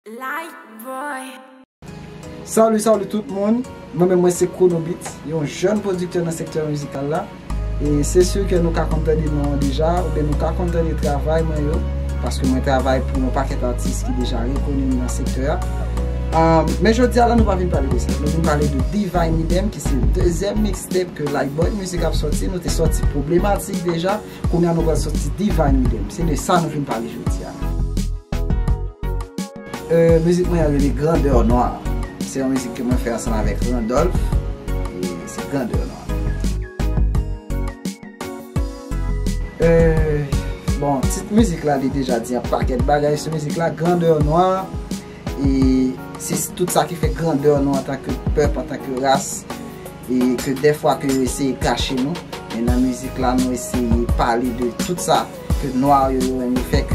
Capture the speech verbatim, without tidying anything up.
Like boy. Salut, salut tout moun. Mwen menm mwen se Chronobit, yon jèn pwodiktè nan sektè mizikal la. E se si ke nou ka konn tande non an deja, oubyen nou ka konn tande travay mwen yo, paske mwen travay pou yon pakèt atis ki deja rekoni nan sektè a. Um, men jodi a la nou pa vin pale de sa. Nou vin pale de Divine Idem ki se dezyèm mixtape ke Lightboy Music ap sòti. Nou te sòti Pwoblematik deja. Kounye a nou pral sòti Divine Idem. Se de sa nou vin pale jodi a. Euh, mizik mwen an rele Grandeur Noire. Se yon mizik ke mwen fè ansanm avèk Randolph. E se Grandeur Noire. Euh, bon, tit mizik la li deja di yon pakèt bagay sou mizik la, Grandeur Noire. E se tout sa ki fè grandè nou antanke pèp, antanke ras. E ke dèfwa ke yo eseye kache nou, men nan mizik la nou eseye pale de tout sa ke nwa yo yo menm yo fè ke